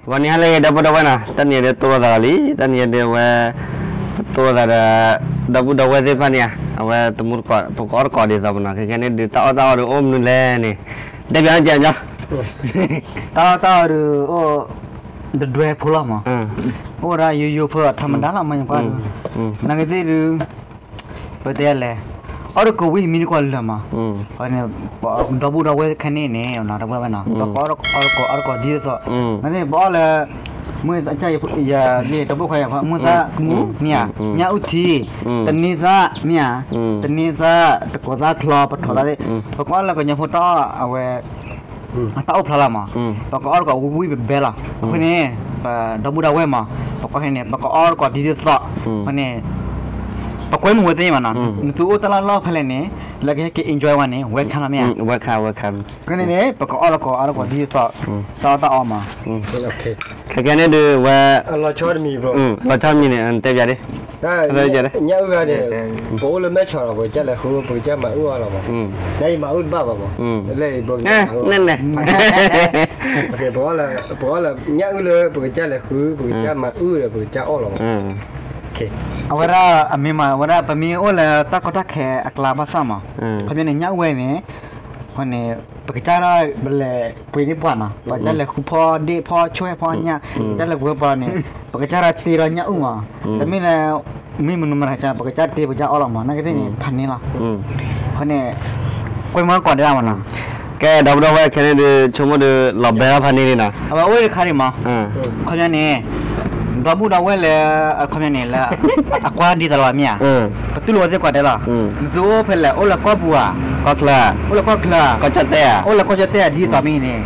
ဂီၤနံၤဟါလၢအဂ့ၤ ဒီပုၢ်ဒီဝဲၢ်နီၤ, တနံၤအံၤဒုးတိၢ်လိာ်သးလီၤလံ, တနံၤအံၤဒုးအဝဲ ပတိၢ်လိာ်သးဒီး ဒီပုၢ်ဒီဝဲၢ်သ့ၣ်တဖၣ်န့ၣ်ဧါ, အဝဲတမူတကိး ပကအီၣ်တကိးဒ်သိးမနီၤ, ခဲကဲန့ၣ်ဒုး တၢ်အီၣ်တၢ်အီဒုးအိၣ်မနုၤလဲၣ်န့ၣ်, တဲပၠးကဲကၠီ, တၢ်အီၣ်တၢ်အီဒုးအိၣ် တဒွဲဖိလီၤမး, အိၣ်ဒၣ်ယိယိဖိ ထီမဒါလီၤ မ့ၢ်ကွၢ်ဒုး, နာ်က့သ့ၣ်ဒုး ပတဲလဲၣ်, အီၣ်တကိးဝံၤမံတကိးလၢာ်မး, န့ၣ် ဒီပုၢ်ဒီဝဲၢ်ခဲန့ၣ်န့ၣ် ဒီပုၢ်ဝဲၢ်နီၤ ပကအီၣ်တကိး အီၣ်တကိး အီၣ်တကိးဒ်သိးသိး, မ့ၢ်သ့ၣ် ပအီၣ်လၢ မုၢ်သၣ် ယဒီပုၢ်ခွါယၤ မုၢ်သၣ်ကမူ မ့ၢ်ဧါ, ညၣ်အုၣ်ထံ, တန့သၣ် မ့ၢ်ဧါ, တန့သၣ် တကိးသၣ်ချီ ပထိးသၣ်သ့ၣ်, ပကအီၣ်လၢကညီဖိတၢ်အီၣ်အဝဲ အတၢ်အိၣ်ဖျါလီၤမး, ပကအီၣ်တကိးဝံၤဝံၤပဘဲလီၤ, အဃိန့ၣ် ပဒီပုၢ်ဒီဝဲၢ်မး, ပကွၢ်ခဲန့ၣ် ပကအီၣ်တကိးဒ်သိးသိး, အဃိန့ၣ် ပကွဲမုာ်ဝဲသ့ၣ်မးနီၤ, နသုအိၣ်တၢ်လီၢ်လီၢ်ဖဲလဲၣ်န့ၣ် လၢကဟဲက့ၤ enjoy ဝဲန့ၣ် welcome လီၤမ့ၢ်ဧါ, ဝဲခါ ခဲန့ၣ်န့ၣ် ပကအီၣ်တကိးအီၣ်တကိးဒ်သိးသိး, တၢ်အီၣ်တၢ်အီမး, ခဲကဲန့ၣ်ဒုးဝဲ လီၤဆီတမံၤ လီၤဆီတမံၤန့ၣ် တဲပၠးဒ် ညၣ်အုၣ်ဂၤန့ၣ် ပအိၣ်လၢမဲၢ်ဆီးဒီး ပကစၢ်လဲၤဃု ပကစၢ်မၤအုၣ်အီၣ်လီၤမး, နယမၤအုၣ်တဘၣ်ဘၣ်မး, လၢ နဲနဲ ပအီၣ်လၢ ပအီၣ်လၢညၣ်အုၣ်လၢပကစၢ်လဲၤဃု ပကစၢ်မၤအုၣ်ဒီး ပကစၢ်အီၣ်လီၤမး, အဝဲဒၣ်အမ့ၢ်မး အဝဲဒၣ်ပမ့ၢ်အိၣ်လၢတၢ်ကီတၢ်ခဲအကျါဘၣ်ဆၣ်မး, ခီပညီန့ၣ် ညၣ်အုၣ်ဝဲန့ၣ် အဃိန့ၣ် ပကစၢ်ဒၣ်ပလဲၤပှ့ၤန့ၢ်ပှၤနီၤ, ပကစၢ်လဲၤဃုဖီဒ့ၣ်ဖီဆွဲဖီညၣ်, ပကစၢ်လဲၤပှ့ၤပှၤန့ၣ် ပကစၢ်တ့ဒီးညၣ်အုၣ်မး, တမ့ၢ်လၢ မ့ၢ်မနုၤမတၤ ပကစၢ်တ့ပကစၢ်အီၣ်လီၤမး, နာ်က့သ့ၣ်န့ၣ် ဖးန့ၢ်လီၤ, အဃိန့ၣ် ကွဲမုာ်ကွၢ်ဒၣ်မးနီၤ, ကဲ ဒီပုၢ်ဒီဝဲၢ်ခဲန့ၣ်ဒုး ဆိကမိၣ်ဒုး လီၤဘဲလီၤဖးန့ၢ်လံနီၤ, အဝဲအိၣ်တခါဒံးမး, ခီပညီန့ၣ် ဒီပုၢ်ဒီဝဲၢ်လၢ ခီပညီန့ၣ်လၢ အကွၢ်ဒ်သိးလီၤမ့ၢ်ဧါ, ပတူၢ်လိာ်ဝဲသ့ၣ်ကွၢ်တဲလီၤ, နသုအိၣ်ဖဲလဲၣ် အိၣ်လၢကီၢ်ပူၤဧါ, ကီၢ်ချၢ, အိၣ်လၢကီၢ်ချၢ, ကီၢ်ကၠီၣ်တဲၣ်ဧါ, အိၣ်လၢကီၢ်ကၠီၣ်တဲၣ်ဧါ ဒ်သိးမ့ၢ်န့ၣ်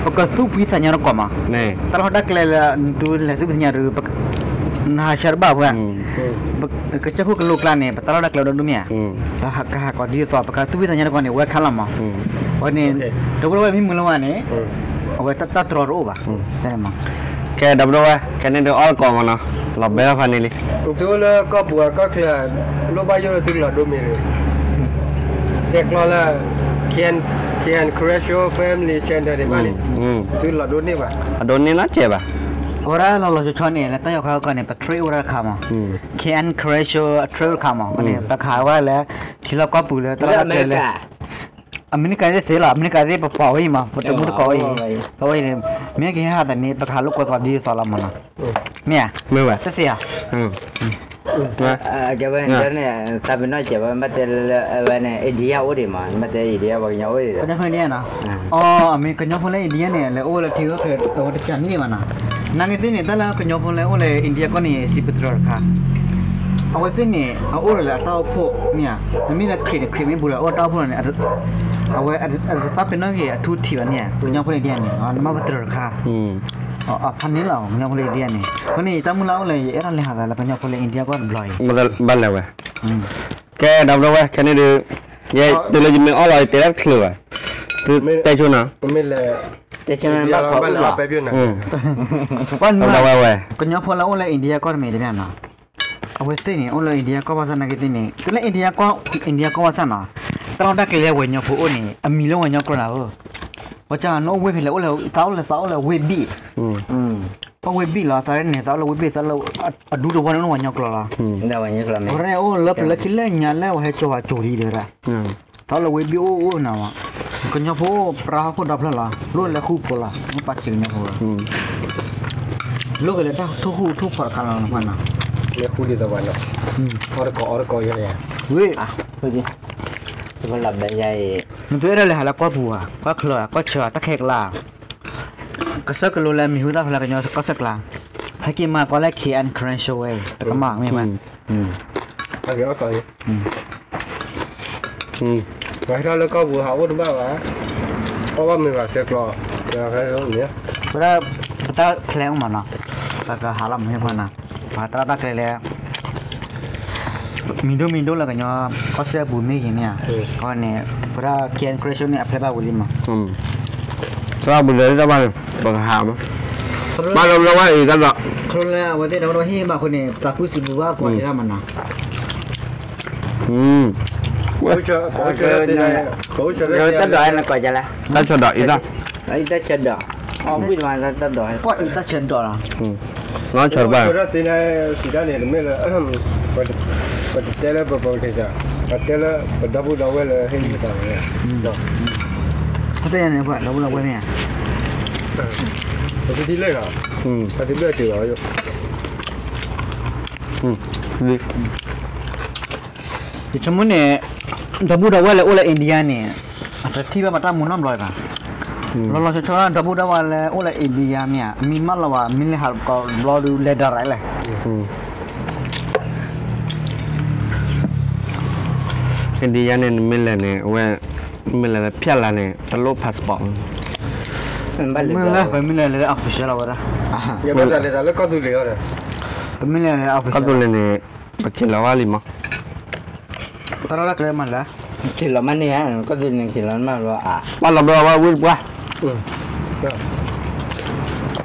ပကသူၣ်ဖှံသးညီတကိးမး, တၢ်လီၢ်တၢ်ကျဲလၢ နတူၢ်လဲၤသူၣ်ဖှံသးညီဒုး နဟးဆှၢတဘၣ်ဖဲ ကစၢၢ်ခိၣ်ကလိကျါန့ၣ် ပတၢ်လီၢ်တၢ်ကျဲဒိၣ်ဒိၣ်မ့ၢ်ဧါ, ကဟးကီးဒ်သိး ပကသူၣ်ဖှံသးညီတကိးန့ၣ် ဝဲခါလီၤမး, အဃိန့ၣ် ဒီပုၢ်ဒီဝဲၢ်မ့ၢ်မုာ်လီၤဝဲန့ၣ် အဝဲတၢ်တြီတအိၣ်ဘၣ်, ကဲ ဒီပုၢ်ဒီဝဲၢ် ခဲန့ၣ်ဒုးအီၣ်တကိးမးနီၤ, လီၤဘဲလီၤဖးန့ၢ်လံ, သုလၢကီၢ်ပူၤကီၢ်ချၢ လိၣ်ဘၣ်ယိၣ်လၢသုကလီၤဒိမ့ၢ်ဂ့ၤ, ဆဲးကျိးလၢ K N Kresho Family Channel န့ၣ်ဘၣ်န့ၣ်, သုလီၤဒိန့ၢ်ဘၣ်, အဒိန့ၢ်နီတစဲးဘၣ်, အဝဲဒၣ်လီၤလီၤဆီဆီန့ၣ် လၢတၢ်ယီၤခါအကီၢ်န့ၣ် ပ trade အိၣ်ဝဲဒၣ်တခါမး, K N Kresho အ trade တခါမး, န့ၣ် ပကဟးဝဲလၢ ထံလီၢ်ကီၢ်ပူၤလၢတၢ်လီၢ်တၢ်ကျဲလၢ အမဲရကၤသ့ၣ်သ့လီၤ, အမဲရကၤသ့ၣ်ပပှၤဝဲအံၤမး, ပတမူတကိးဝဲအံၤ, ပဝဲအံၤန့ၣ် မ့ၢ်ကဟဲဟးသးန့ၣ် ပကဟးလိာ်ကွဲကီးဒ်သိးလီၤမးနီၤ, မ့ၢ်ဧါ, တသ့ဧါ, ကဲဝဲန့ၣ် တၢ်ပနီၣ်စဲးဝဲ ဘၣ်တဲလၢဝဲန့ၣ် India အိၣ်ဒံးမး, ဘၣ်တဲ India ပှၤကညီအိၣ်ဒံးဒီး, ကညီဖိလၢ India န့ၣ် လဲၤအိၣ်လၢထံဂုၤကီၢ်ဂၤ အဝဲတစှၤန့ၢ်ဘၣ်နီၤ, နာ်က့သ့ၣ်န့ၣ် တၢ်လၢကညီဖိလၢအိၣ်လၢ India ကီၢ်န့ၣ် စံးပတြၢၤတခါ အဝဲသ့ၣ်န့ၣ် အအိၣ်ဒီးလၢအတၢ်အိၣ်ဖှိၣ်မ့ၢ်ဧါ, မ့မ့ၢ်လၢခရံာ်န့ၣ် ခရံာ်မ့ၢ်ဘူးဒီး အအိၣ်တၢ်အိၣ်ဖှိၣ်န့ၣ် အဝဲအတသးပ့ၤနီၣ်က့ၤအထူအထံးဘၣ်န့ၣ်ဧါ, ကညီဖိလၢ India န့ၣ် နမ့ၢ်ပတြၢၤတခါ, ဖးန့ၢ်လီၤ ကညီဖိလၢ India န့ၣ်, အဃိန့ၣ် ယတၢ်မုၢ်လၢ်အိၣ်လၢ ယအဲၣ်ဒိးလဲၤဟးသးလၢကညီဖိလၢ India ကီၢ်တဘျီအံၤ, ဘၣ်လဲၤဝဲ, ကဲ ဒီပုၢ်ဒီဝဲၢ် ခဲန့ၣ်ဒုး, ယဲ တုၤလၢယမ့ၢ်အီၣ်လီၤ ယတဲတၢ်တချုးဘၣ်, သုတဲဆိနီၤ, တဲဆိနီၤ ဘၣ်ခိးအူလီၤ, ဝဲဝဲ, ကညီဖိလၢအိၣ်လၢ India ကီၢ်တမံၤတမံၤနီၤ, အဝဲသ့ၣ်န့ၣ် အိၣ်လၢ India ကီၢ်ဘၣ်ဆၣ်နာ်က့သ့ၣ်န့ၣ် တုၤလၢ India ကီၢ်, India ကီၢ်ဘၣ်ဆၣ်နီၤ, တၢ်လီၢ်တၢ်ကျဲလၢဝဲၤကညီဖိအိၣ်န့ၣ် အမံၤလၢဝဲၤကညီကျိာ်နၤဧၢ, ပှၤကနအိၣ်ဝ့ၢ်ဖဲလဲၣ် အိၣ်လၢ သးအိၣ်လၢ သးအိၣ်လၢဝ့ၢ်ဘ့ၣ် ပှၤဝ့ၢ်ဘ့ၣ်လီၤ သးန့ၣ် သးအိၣ်လၢဝ့ၢ်ဘ့ၣ် သးလၢအဒူတဝီန့ၣ် အိၣ်လၢဝဲၤကညီကျိာ်လီၤ, ဝဲအိၣ်လၢပလၢခံလၢညါလၢဝဲဟဲကၠီၤဝဲကၠီၤလံဒီး, သးအိၣ်လၢဝ့ၢ်ဘ့ၣ်အိၣ်အိၣ်နၤဝဲ, ကညီဖိအိၣ်ပြၢဟီၣ်ခိၣ်ဒီဖျၢၣ်လီၤ, လိၣ်လၢဃူဖိလီၤ, မ့ၢ်ပာ်စံးကညီဖိလီၤ, လိၣ်က့ၤလၢတၢ်ထိၣ်ဃူထိၣ်ဖိးတခါလီၤနၤ, လၢဃူဒ်သိးဘၣ်နီၤ, အီၣ်တကိးအီတကိးယၤယၤ, ဝ့ၢ် နသုအဲၣ်ဒိးလဲၤဟးလၢကီၢ်ပူၤဧါ, ကီၢ်ချၢဧါ, ကီၢ်ဆၢဧါ, တၢ်ခဲကျါ, ကစၢၢ်ကလိလၢမံၤဟူသၣ်ဖျါလၢကညီကီၢ်ဆၢကျါ, ဟဲက့ၤမၤကွၢ်လၢ K N Kresho ဝဲအံၤ တကမၣ်မ့ၢ်ဝဲ, ပှၤဟဲထီၣ်လၢကီၢ်ပူၤဟးအိၣ်တဘၣ်ဘၣ်, အီၣ်ဘၣ်မ့ၢ်ဘၣ်ဆဲးကျိး, ဝဲဒၣ် ပတၢ် plan အိၣ်မးနီၤ, ပကဟးလီၤမ့ၢ်ဖီနၤ, ပှၤတၢ်လီၢ်တၢ်ကျဲလၢ မံၤဒိၣ်မံၤဒိၣ်လၢကညီကီၢ်စဲၣ်ပူၤမ့ၢ်ဂ့ၤမ့ၢ်ဧါ, အဃိန့ၣ် ပဝဲဒၣ် K N Kresho န့ၣ် အ plan ဘၣ်ဝံၤလံမး, သရၣ်ပူၤလၢတၢ်ဘၣ်န့ၣ် ပကဟးမး, ဘၣ်လီၤဘၣ်လီၤဝဲအံၤတၢ်လီၤ, ခလိလၢအဝဲသ့ၣ်ဒီးဝဲဟ့ၣ်ဘၣ်အဃိန့ၣ် ပှၤကူစံးပူၤဘၣ်ကွၢ်ဒံးတၢ်မးနီၤ, တၢ်ဒိးနကွၢ်ကလဲၣ်, တၢ်ဆီၣ်ဒီးအံၤတၢ်, အံၤတၢ်ဆီၣ်ဒီး ဝံၣ်တမးတၢ်ဒိး, ပှၤအံၤတၢ်ဆၢဒိးလီၤ, လီၤဆီတပှၢ်, ဆၢဒိးသ့န့ၣ် စံးတၢ်န့ၣ် တမ့ၢ်လၢ ပတတဲလၢပပှၤကစၢ်, ပတဲလၢပဒီပုၢ်ဒီဝဲၢ်လၢဟ့ၣ်ဂံၢ်ဟ့ၣ်ဘါဝဲ, ဖဲတဲန့ၣ် ပှၤဒီပုၢ်ဒီဝဲၢ်န့ၣ်, ပတထံၣ်လၢာ်လီၤ, ပတဘၣ်တ့ၢ်လီၤ, ယဆိကမိၣ်န့ၣ် ဒီပုၢ်ဒီဝဲၢ်လၢအိၣ်လၢ India န့ၣ် အတထံၣ်ဘၣ်ပှၤတၢ်မူနီတဘျီဘၣ်, လီၤလီၤဆီဆီ ဒီပုၢ်ဒီဝဲၢ်လၢအိၣ်လၢ India မ့ၢ်ဧါ, မ့ၢ်မးလီၤဘၣ် မ့ၢ်လဲၤဟးကီးဘျီဒုးလဲၤ direct လဲၣ် India န့ၣ် နမ့ၢ်လဲၤန့ၣ် အဝဲ မ့ၢ်လဲၤလၢဖျဲၣ်လါန့ၣ် တလိၣ် passport, မ့ၢ်လဲၤ ပမ့ၢ်လဲၤလၢ official လီၤဝဲဒၣ်, ပမ့ၢ်လဲၤလၢ official န့ၣ် ပက့ၤလီၤဝဲလံမး, တၢ်လီၢ်တၢ်ကျဲမးလဲၣ်, က့ၤလီၤမးန့ၣ်ဧါ, ကီၢ်သူလ့ၤန့ၣ် က့ၤလီၤမးလီၤဧါ, ဘၣ်လီၤဘျီဝဲဝံၣ်တပှၢ် အီၣ်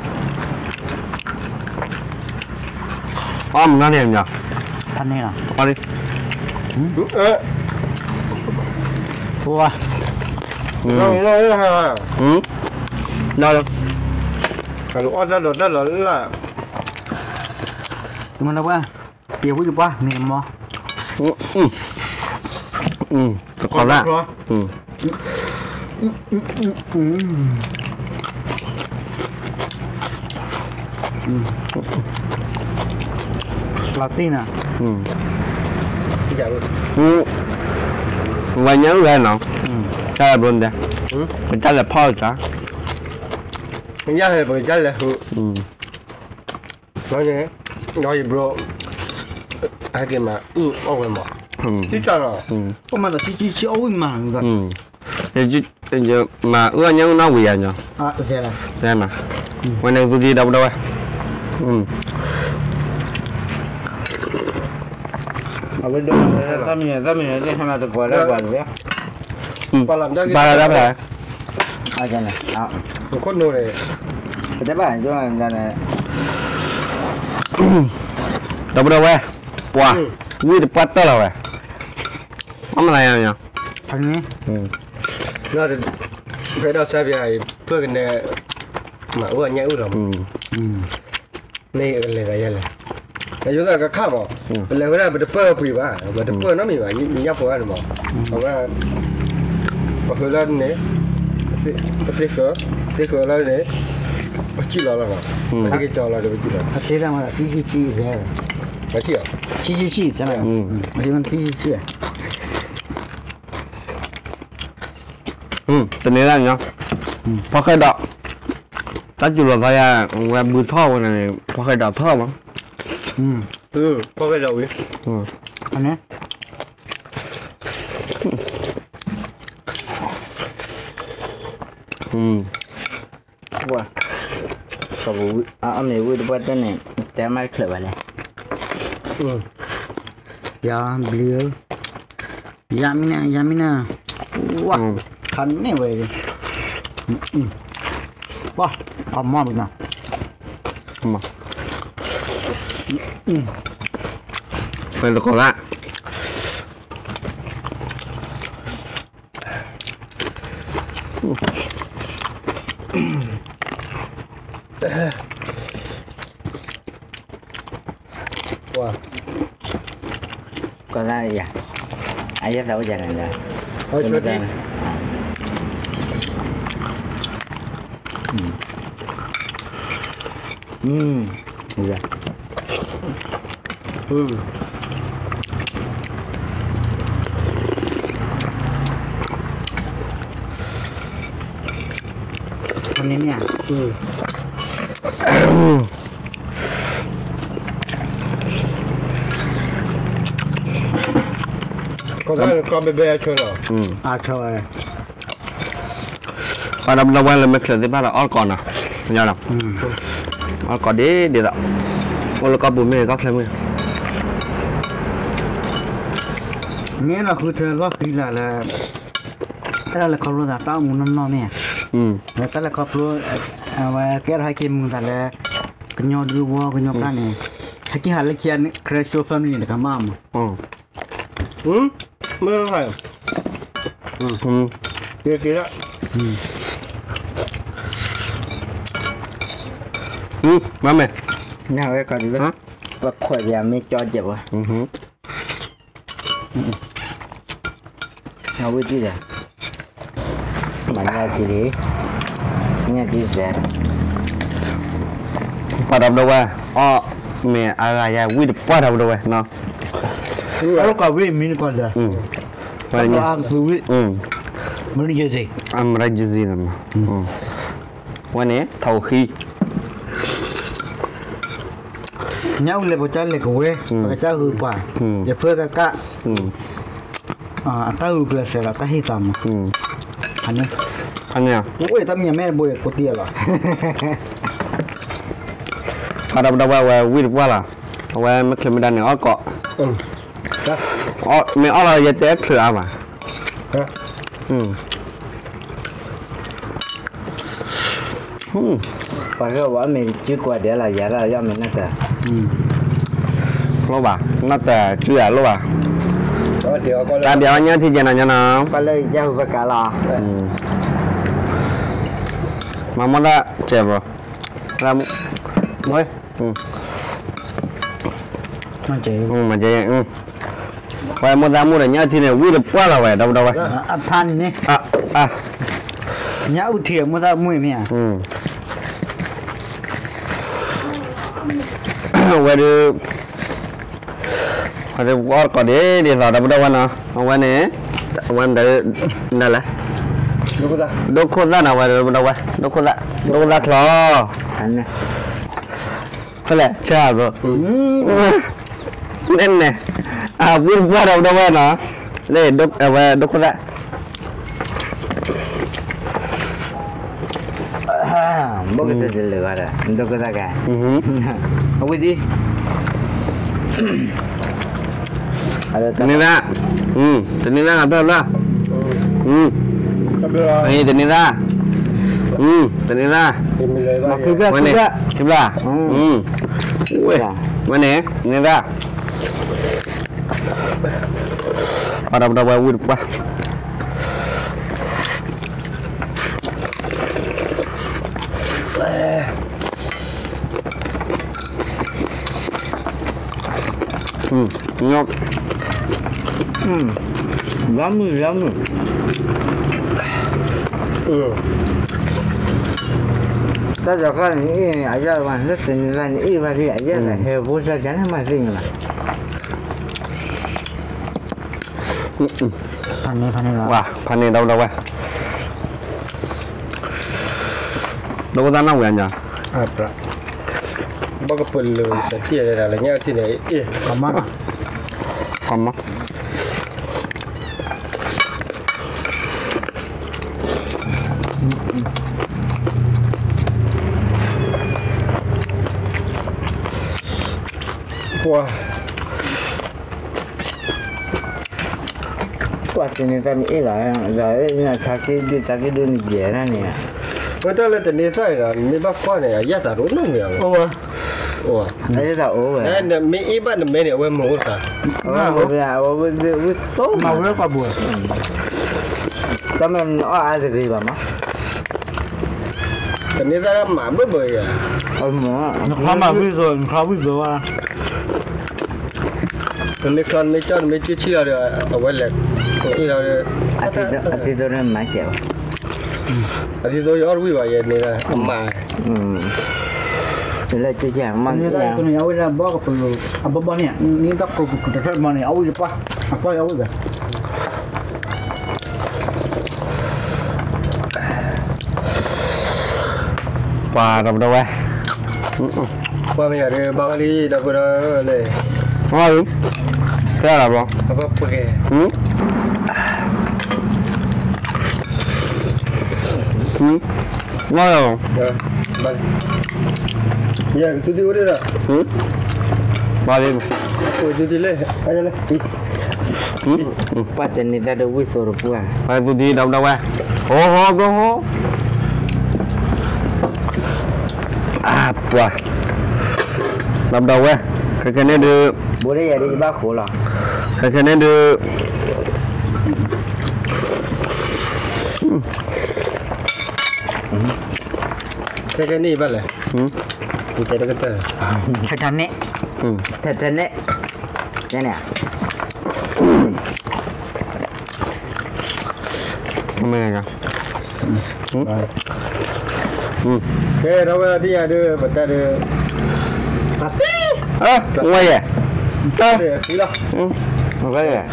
မနုၤန့ၣ်, ဖးန့ၣ်လီၤ, ပှၤ, လီၤ, အီၣ်တၢ်ဒီးတၢ်လီၤလၢ်, မနုၤပှၤ, ယဝံၣ်တပှၢ် မ့ၢ်မီၢ်, တကီၤလၢ် လီၤတံၢ်နၤ, ဝဲညါအုၣ်ဂၤနီၤ, တၢ်ဘျီန့ၣ်, ပတၢ်လဲၤဖီၣ်တၢ်, ပကလဲၤဟူ, ဒီးယဘျီ, ဟဲက့ၤမၤအုၣ်အီၣ်ဝဲမး, ထံၣ်တၢ်လီၤ, အိၣ်မးဒီးထံထံဆံအီၣ်ဝံၣ်မး, မၤအုၣ်အီၣ်ညၣ်အုၣ်နီၣ်ဝံၤယၤညီ, ဝဲန့ၣ်သူက့ဒီပုၢ်ဒီဝဲၢ်, အဝဲဒိး, တၢ်မံၤ, တၢ်မံၤ, တၢ်မံၤ, ပာ်လီၤတၢ်ဖျါ, အန့ၣ်, ခိၣ်နူာ်န့ၣ်, ပတဲဘၣ်န့ၣ်, ဒီပုၢ်ဒီဝဲၢ်, ပှၤ, ဝံၣ်တပှၢ်တၢၢ်လီၤဝဲ, အမၤသးယါညီ, ဖဲဒီးစါဘၣ်အံၤ ဖၢကနဲ, မၤအုၣ်အီၣ်ညၣ်အုၣ်လီၤမး မ့ၢ်ကလဲၤသးယဲလဲၣ်, ယိၤသးကခၣ်မး, ပလဲၤဝဲဒၣ်ပတပၢၢ်ပှ့ၤဘၣ်, ပတပၢၢ်နီတမံၤဘၣ်, ယညၣ်ဖိအါန့ၣ်မး, အဝဲ, ပဃုလီၤန့ၣ်, ပသ့ဃု, သ့ဃုလီၤန့ၣ်, ပစံၣ်လီၤလီၤမး, ပဟဲက့ၤကၠီလီၤဒီးပစံၣ်လီၤ, ပသ့တၢ်မး ထံဆံဆံ, ပစံၣ်, ထံဆံဆံ, ထံဆံဆံ, တန့ၢ်ဒၣ်ညီ, ဖီၣ်ဃဲဒီး, တၢ်စူၤလီၤသးယါ, ဝဲဘုထီၣ်ဝဲန့ၣ် ဖီၣ်ဃဲဒီးထီၣ်မး, ဖီၣ်ဃဲဒီးဝံၤ, န့ၣ်, ဝဲ, အမ့ၢ်ဝံၣ်တပှၢ်တၢၢ်န့ၣ် တဲမးတချုးဘၣ်လဲၣ်, ယၤဘျုးဧၢ, ယၤမံၤနၤ ယၤမံၤနၤ, ဝဲ, ထါန့ၢ်ဝဲ, ဝဲ, အမီၢ်ဘၣ်နၤ, ဝဲတကီၢ်သၣ် ကီၢ်သၣ်ယၤ, အယဲၢ်သးအိၣ်ယၤန့ၣ်လီၤ, န့ၣ်မ့ၢ်ဧါ, ကီၢ်ဘဲဘဲအဆၢလီၤ, အဆၢဝဲ ပှၤဒီပုၢ်ဒီဝဲၢ်လၢမဲာ်ချၢသ့ၣ်တဖၣ်ဒီး အီၣ်တကိးနီၤ, ယၤဒီး, အီၣ်တကိးဒ်ဒ်သိး, အိၣ်လၢကီၢ်ပူၤမ့ၢ်ဂ့ၤ ကီၢ်ချၢမ့ၢ်ဂ့ၤ, မ့ၢ်လီၤဃုထၢလီၢ်ဃံလၤလၢ တၢ်လဲၤခီဖျိသးတၢ်အိၣ်မူနီၢ်နီၢ်မ့ၢ်ဧါ, လၢတၢ်လဲၤခီဖျိ, အဝဲကဲထီၣ်ဟဲက့ၤမုာ်သးလၢ ကညီဒုဝီကညီကျါန့ၣ်, ဟဲက့ၤဟးလၢခံ Crystal family န့ၣ်တခါမးမး မ့ၢ်, က့ၤက့ၤလၢ, က့ၤက့ၤလၢ, မ့ၢ်, ညၣ်ဝဲကီးဒ်လၢ, ပခွဲးယၤမ့ၢ်ကၠီကဲးဘၣ်, အဝဲသ့ၣ်ဒီး, မၤညၣ်ထံလံ, ညၣ်ထံစဲး, ပှၤဒီပုၢ်ဒီဝဲၢ်, အီၣ်မ့ၤအါဂၤယၤဝံၣ်တပှၢ်ဒီပုၢ်ဒီဝဲၢ်နီၤ, အဝဲကီးဝံၣ်မံၤနကီးဒီး, ဝဲ, အကသူဝံၣ်, မရကစံ, မရကစံ, ဝဲန့ၣ် ထီၣ်အိၣ်ဃံ ညၣ်အူလဲၤပကစၢ်လဲၤကဝဲၤ, ပကစၢ်ဂုၤပှၤ, ယဖၢကကၣ်, အတၢ်ဂုာ်ကျဲးစၢးဒီးတၢ်ဟ့ၣ်သးမး, ဖဲန့ၣ်, ဖဲန့ၣ်, အိၣ်တၢ်မံၤမဲာ်တဘိကိးတံၢ်အလီၤ, ဖးဒီးပဒီပုၢ်ဝဲၢ်ဝံၣ်တပှၢ်လီၤ, အဝဲမ့ၢ်ချုးမ့ၢ်ဒါန့ၣ်အီၣ်ကိး, မ့ၢ်အီၣ်လီၤယတဲချုးအါဘၣ် ပှၤဂၤဝဲ မ့ၢ်စုကွၢ်ဒဲးလီၤ ယၤလီၤ ယီၣ်မ့ၢ်နီၢ်တၢၤ, လိၣ်ဘၣ် နီၢ်တၢၤစုယၤလိၣ်ဘၣ်, တၢ်ဒဲးအီၣ်ညၣ်ထံကဲနီၤ ညီနီၤ, ပှၤလၢယၤဟူးပကးလီၤ, မၤမီၢ်တၢ်စဲးဘၣ်, မ့ၢ်, မၤစဲး, ပှၤမိၢ်သးမုၣ်ဒီးညၣ်ထံန့ၣ် ဝံၣ်တပှၢ်လီၤဝဲ ဒီပုၢ်ဒီဝဲၢ်, အဖါန့ၣ်န့ၣ်, ညၣ်အူထံမိၢ်သးမုၣ်မ့ၢ်ဧါ, ဝဲဒၣ် ဝဲဒၣ်အီၣ်ကိးဒ်ဒ်သိး ဒီပုၢ်ဒီဝဲၢ်နီၤ, အဝဲန့ၣ်, အဝဲမ့ၢ်ဒၣ်လဲၣ်, ဒိခိၣ်သၣ်နီၤ ဝဲဒီပုၢ်ဒီဝဲၢ်, ဒိခိၣ်သၣ်, ဒိခိၣ်သၣ်ချီ, ဖဲလဲၣ် ဆၢဘိ, န့ၣ်န့ၣ်, အဝံၣ်တပှၢ် ဒီပုၢ်ဒီဝဲၢ်နီၤ, လၢအဝဲဒိခိၣ်သၣ် ဘၣ်ကတၢၢ်တလၢာ်ဘၣ်ဒီး ဒိခိၣ်သၣ်ကဲ, အဝံၣ်ဒံး, တန့ၤသၣ်, တန့ၤသၣ် တန့ၤသၣ်, တန့ၤသၣ်, ဝဲန့ၣ်, ဝဲန့ၣ်, တန့ၤသၣ်, ပှၤဒီပုၢ်ဒီဝဲၢ်ဝံၣ်တပှၢ် လီၤမုၢ်လီၤမုၢ်, တၢ်ဒီးဃီန့ၣ်အံၤန့ၣ် အယၢ်ဘၣ် လၢတနံၤလၢ်န့ၣ်အံၤဘၣ်ဒ် အယၢ်လၢဟဲဘိၣ်စၢ်ကန့ၣ်မၤသ့ၣ်ညါဘၣ်, ဖးန့ၣ် ဖးန့ၣ်လီၤ, ဖးန့ၣ်ဒီပုၢ်ဒီဝဲၢ်, ဒိခိၣ်သၣ်နီၣ်ဝဲညါ, ဘၣ်ကပလၢၤတထံၣ်လၢညါထံၣ်န့ၣ်, ကမၤ ပှၤ ပှၤတန့ၤသၣ်န့ၣ်အ့ၣ်လီၤ, ဒီးဆါက့ဒု ဆါက့ဒုန့ၣ်ယဲၢ်ဒၣ်န့ၣ်, ဝဲတၢ်လၢတန့ၤသၣ်န့ၣ်ဒီး နမ့ၢ်ဘၣ်ကွၢ်န့ၣ် အယၣ်သးတအိၣ်နီတမံၤဘၣ်, အယၣ်သးအိၣ်ဝဲ, မ့ၢ်အ့ၣ်ဘၣ်နမဲန့ၣ် အဝဲမုာ်အိၣ်တခါ, အဝဲဝံၣ်သိ, တၢ်မ့ၢ်နအီၣ်အါတဂ့ၤဘၣ်မး, တန့ၤသၣ်မၤဘၢၣ်ဘၢၣ်ယၤ, နချီမၤဝံၣ်သိ နချီဝံၣ်သိဘၣ် နမ့ၢ်ချီနမ့ၢ်ကၠီနမ့ၢ်ကၠံၣ်ထံလီၤဒီး အဝဲလဲၤအ့ၣ်လီၤဒီး, အသံသိ ယအီၣ်တဝံၣ်ဘၣ်ယဲန့ၣ်, အမၤ, လၢကၠံၣ်ထံမၤ, အဝဲဒၣ်ဘီကပၤလိၤ အဘီဘီန့ၣ် နတၢ်ကိးပကတၢၢ်မၤန့ၣ် အဝံၣ်တပှၢ်, အပှၢ်အဝံၣ်ဘၣ် ပှၤဒီပုၢ်ဒီဝဲၢ်, ပှၤမ့ၢ်ယၤဒုး ဘၣ်ဝဲလံ ဒီပုၢ်ဒီဝဲၢ်လၢ, ကဲလီၤဘီ, ယကသူဒံအိၣ်ဒံးဒီး, ဘၣ်လံ, ပှၤတန့ၤတၢ်ဒီးဝံၣ်သိတပှၢ်, ပှၤသူဒံဒီပုၢ်ဒီဝဲၢ်, ဟိဟိဘိဟိ အပှၤ, ဒီပုၢ်ဒီဝဲၢ်, ခဲခဲန့ၣ်ဒုး, ဘိလၢယၤဒုးယဘၣ်ဃိလီၤ, ခဲခဲန့ၣ်ဒုး, ခဲခဲန့ၣ်ယဘၣ်လဲၣ်, Titanic, Titanic, န့ၣ် ကဲ ဒီပုၢ်ဝဲၢ်ဒ်ယၤဒီး ပတၢ်ဒီး ဝဲယဲၢ်, လီၤ, ဝဲယဲၢ်,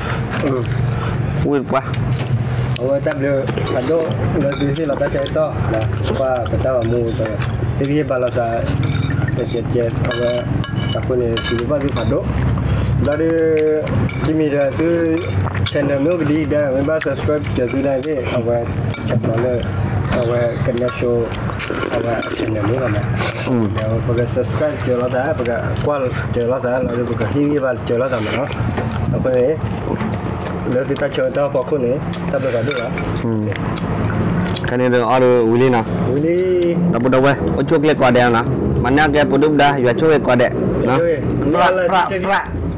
ဝံၢ်ပှၢ်, အဝဲတၢ်ဘျုးဖးဒိၣ် လၢသုဟ့ၣ်လီၤတၢ်ဆၢကတီၢ် ပှၤပတၢ်ဘၣ်မူ ဟ့ၣ်ဂံၢ်ဟ့ၣ်ဘါလိာ်သး ကဲကဲ အဝဲ အဃိန့ၣ် စံးဘျုးဘၣ်သုဖးဒိၣ်, ဒီးဒုး တမံၤဒီးသု channel မ့ၢ်အိၣ်ကဒံကဒါ မ့ၢ်ဘၣ် subscribe စၢၤသုဒၣ်သ့ၣ် အဝဲ ဆဲးကျိးလၢ အဝဲကနဲၣ်ဆိ အဝဲ channel မ့ၢ်လီၤမး, ဒီးပက subscribe စၢၤလိာ်သး ပကကွၢ်စၢၤလိာ်သး လီၤဒုး ပကဟ့ၣ်ဂံၢ်ဘါစၢၤလိာ်သးမးနီၤ, အဃိန့ၣ် လၢသုတၢ်ဆၢကတီၢ်ဖီခိၣ်န့ၣ် တၢ်ဘျုးဖးဒိၣ်လီၤ. ခဲန့ၣ်ဒီးအီၤဒီးဝံၤလံနီၤ, ဝံၤလံ, ဒီပုၢ်ဒီဝဲၢ် အိၣ်ဆူၣ်အိၣ်ချ့ကိးဂၤဒဲးနီၤ, မၤန့ၢ်ကဲပှၤဒုၣ်ပဒါ ယွၤဆိၣ်ဂ့ၤကိးဂၤဒဲး, ပြၢ်ပြၢ်ပြၢ်